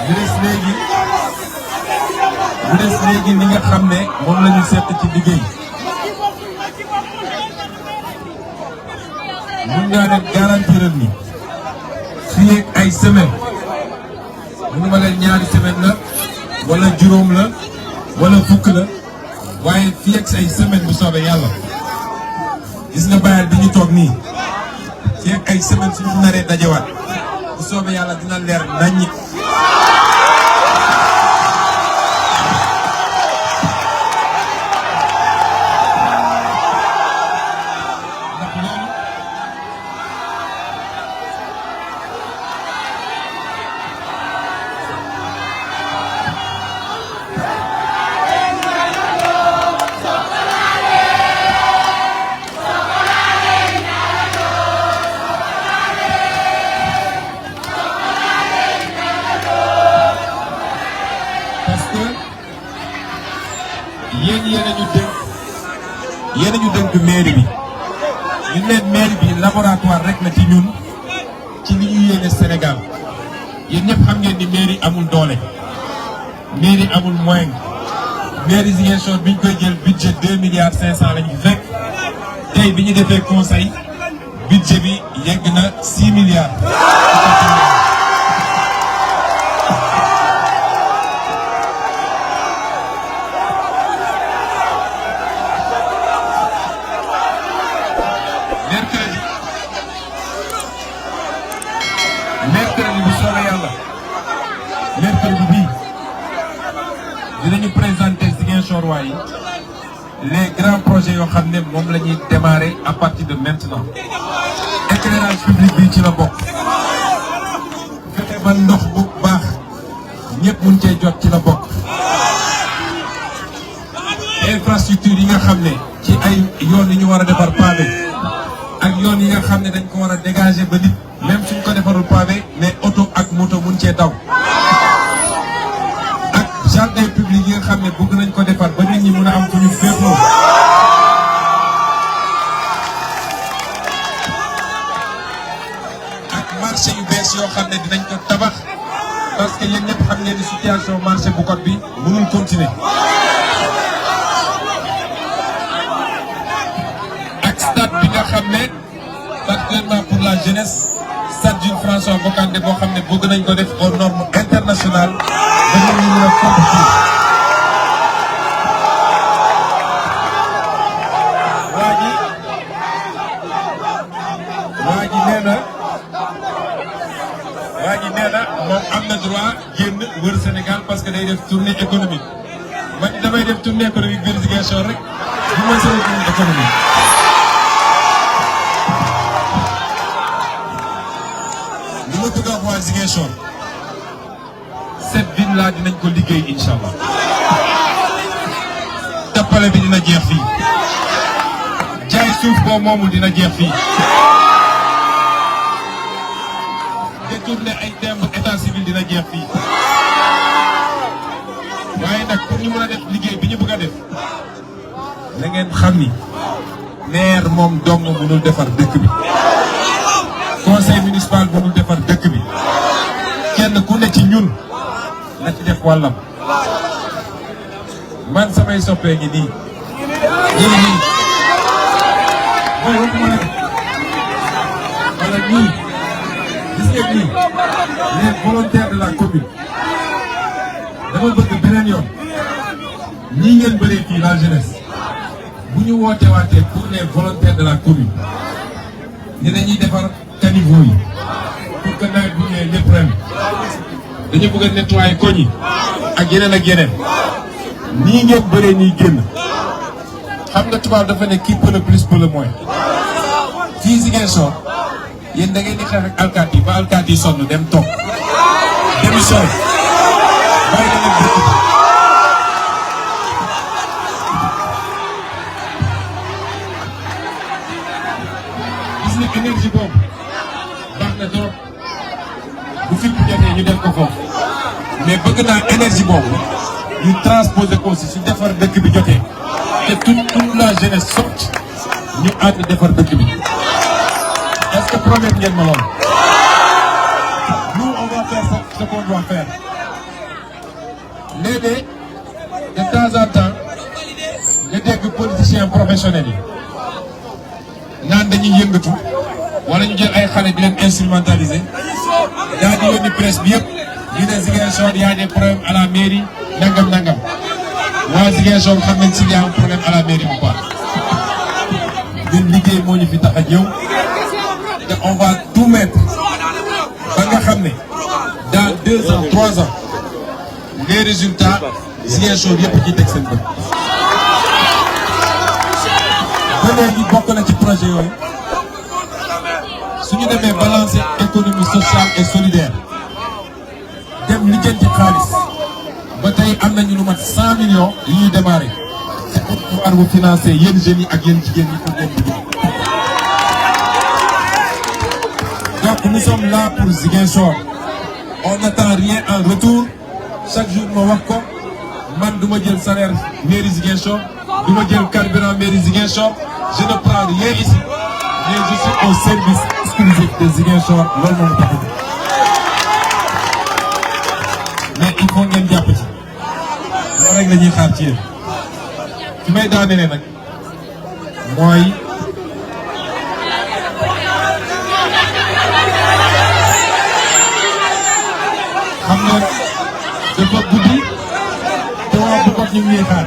mu des léegi li nga xam ne moom la ñu seet ci liggéey mun ngaa leen garantiral ni fii ak ay semaine mënuma leen ñaari semaine la wala juróom la wala fukk la waaye fii ak ay semaine bu soobee yàlla gis nga bayal bi ñu toog nii fii ak ay semaine suñu naree dajewaat bu soobee yàlla dina leer naññi. yéen ñu dénk mairie bi ñu leen mairie bi laboratoire rek la ci ñun ci li ñu yéene Sénégal yéen ñëpp xam ngeen ni mairie amul doole mairie amul moyen mairie Ziguinchor bi ñu koy jël budget 2 milliards 500 lañu fekk tey bi ñu defee conseil budget bi yegg na 6 milliards. mercredi bu soobee yàlla mercredi bii dinañu présenter Ziguinchor waay les grands projets yoo xam ne moom la ñuy démarrer à partir de maintenant éclairage public bi ci la bokk fexe ba ndox bu baax ñëpp mun cee jot ci la bokk infrastructure yi nga xam ne ci ay yoon yi ñu war a defar pavé ak yoon yi nga xam ne dañ ko war a dégager ba nit même suñ ko defarul pavé mais oto ak moto mun cee daw ak jardin public yi nga xam ne bëgg nañ ko defar ba nit ñi mun a am fu ñu féexloo ak marché yu bees yoo xam ne dinañ ko tabax parce que yéen ñëpp xam ngeen ni situation marché bu kot bi mënul continuer ak stade bi nga xam ne particulièrement pour la jeunesse stade Jules François Bocandé boo xam ne bëgg nañ ko def aux normes internationales ba ñu mën a compétir waa ji nee na moom am na droit génn wër Sénégal parce que day def tournée économique man damay def tournée économique biir Ziguinchor rek bu ma sama tournée économique li ma bëgg a wax waa Ziguinchor cette ville là dinañ ko liggéey incha allah tappale bi dina jeex fii jaay suuf boo moomul dina jeex fii détourner ay timbre état civil dina jeex fii waaye nag pour ñu mën a def liggéey bi ñu bëgg a def na ngeen xam ni maire moom dong mënul defar dëkk bi conseil municipal mënul defar dëkk bi kenn ku ne ci ñun na ci def wàllam man samay soppee ngi nii nii mooy waxuma ne wala ñii gis ngeen nii les volontaires de la commune dama bëgg beneen yoon ñii ngeen bëree fii la jeunesse bu ñu woote waatee pour les volontaires de la commune ni dañuy defar caniveau yi pour que nawet bu ñëwee lépp ren dañu bëgg a nettoyer koñ yi ak yeneen nii ngeen bëree nii génn xam nga tubaab dafa ne qui peut le plus peut le moins fii Ziguinchor yéen da ngeen di xeex ak alkaati yi ba alkaati yi sonn dem toog démission bàyyi na leen dëkk gis nga énergie boobu baax na trop bu fi jotee ñu def ko foofu mais bëgg naa énergie boobu ñu transposer ko aussi su defar dëkk bi jotee te toute la jeunesse sorte ñu ànd defar dëkk bi est-ce que promettre ngeen ma lool nous on va faire ce qu'on doit faire léeg-léeg de temps en temps nga dégg politiciens professionnels yi naan dañuy yëngatu wala ñu jël ay xale di leen instrumentaliser daal di yónni presse bi yëpp ñu ne Ziguinchor y a des problèmes à la mairie nangam nangam waa Ziguinchor xam nañ si y a un problème à la mairie ou pas ñun liggéey moo ñu fi tax a ñëw te on va tout mettre ba nga xam ne dans 2 ans 3 ans les résultats Ziguinchor yëpp ci teg seen bët. ba léegi bokk na ci projet yooyu su ñu demee balancer économie sociale et solidaire dem lijjanti xaalis ba tey am nañu lu mat 100 millions yu ñuy démarrer c'est pour pouvoir vous financer yéen jeunes yi ak yéen jigéen ñi pour ngeen liggéey. Donc nous sommes là pour Ziguinchor. On n'attend rien en retour. Chaque jour ma wax ko man du ma jël salaire mairie Ziguinchor du ma jël carburant mairie Ziguinchor je ne prends rien ici mais je suis au service exclusif de Ziguinchor loolu moo tax mais il faut ngeen jàpp ci loolu rek la ñuy xaar ci yéen fi may daanelee nag mooy xam nga dafa guddi te waa Bukot ñu ngi ñuy xaar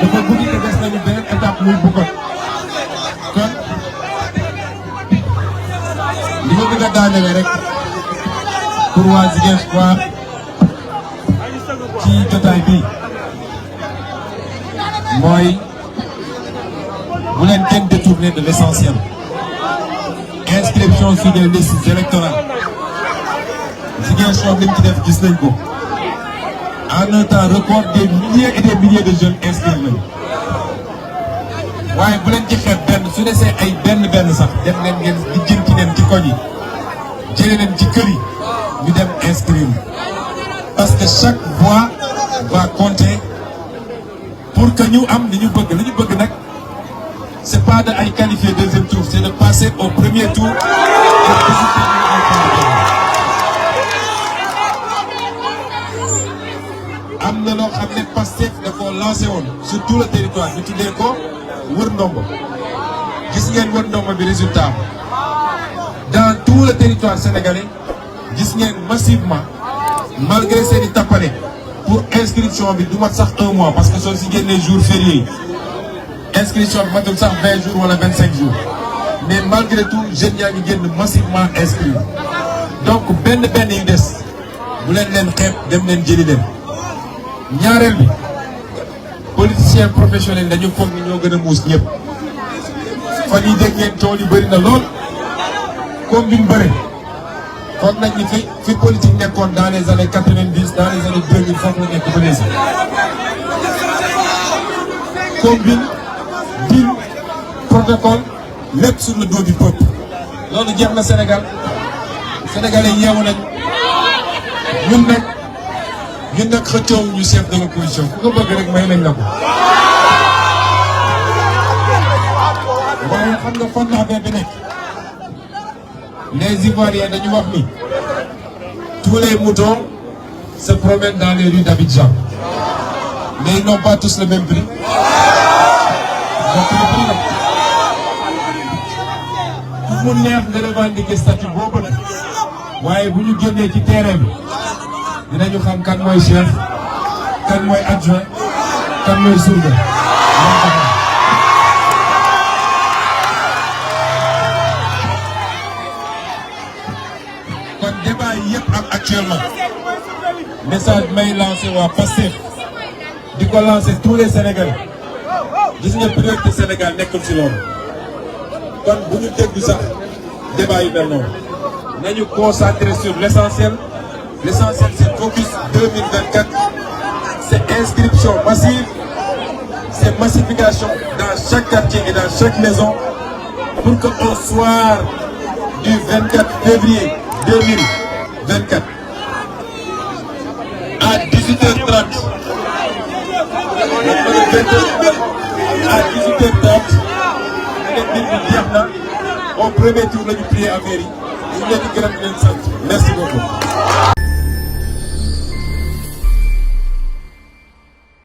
dafa guddi te des nañu beneen étape muy Bukot kon li ma bëgg a daanele rek pour waa Ziguinchor ci jotaay bi mooy bu leen kenn détourner de l'essentiel. Inscription sur les listes électorales Ziguinchor li mu ci def gis nañ ko en un temps record des milliers et des milliers de jeunes inscrits nañu waaye bu leen ci xeeb benn su desee ay benn sax dem leen ngeen di jënti leen ci koñ yi jëlee leen ci kër yi ñu dem inscrire parce que chaque voix va compter pour que ñu am li ñu bëgg nag c'est pas de ay qualifier deuxième tour c'est de passer au premier tour am na loo xam ne Pastef da koo lancé woon sur tout le territoire ñu tuddee ko wër ndombo gis ngeen wër ndombo bi résultat dans tout le territoire sénégalais gis ngeen massivement malgré seen i tappale pour inscription bi du mat sax 1 mois parce que soo si génnee jours fériés yi inscription bi matul sax 20 jours wala 25 jours mais malgré tout jeunes yaa ngi génn massivement inscrits donc benn yu des bu leen xeeb dem leen jëli leen. ñaareel bi politiciens professionnels dañu foog ni ñoo gën a muus ñëpp fan yii dégg ngeen tool yi bëri na lool comme bi mu bëri foog nañ ni fi politique nekkoon dans les années 90 dans les années 2000 foog la nekk ba léegi. combine deal protocole lépp sur le dos du peuple loolu jeex na Sénégal sénégalais yeewu nañ ñun nag xëccoo ñu chef de l'opposition ku ko bëgg rek may nañ la ko. waaye xam nga fan la affaire bi nekk les Ivoiriens dañu wax ni tous les moutons se promènent dans les rues d'Abidjan mais ils n'ont pas tous le même prix. donc le prix nag ku mu neex nga revendiquer statut boobu nag waaye bu ñu génnee ci terrain bi. dinañu xam kan mooy chef kan mooy adjoint kan mooy surga. kon débat yi yëpp am actuellement message may lancé waa Pastef di ko lancé tous les Sénégalais gis nga priorité Sénégal nekkul ci loolu kon bu ñu déglu sax débat yu mel noonu nañu concentrer sur l'essentiel. L'essentiel, c'est focus 2024, c'est inscription massive, c'est massification dans chaque quartier et dans chaque maison pour qu'au soir du 24 février 2024, à 18h30, au premier tour, nous prions à mairie. Merci beaucoup.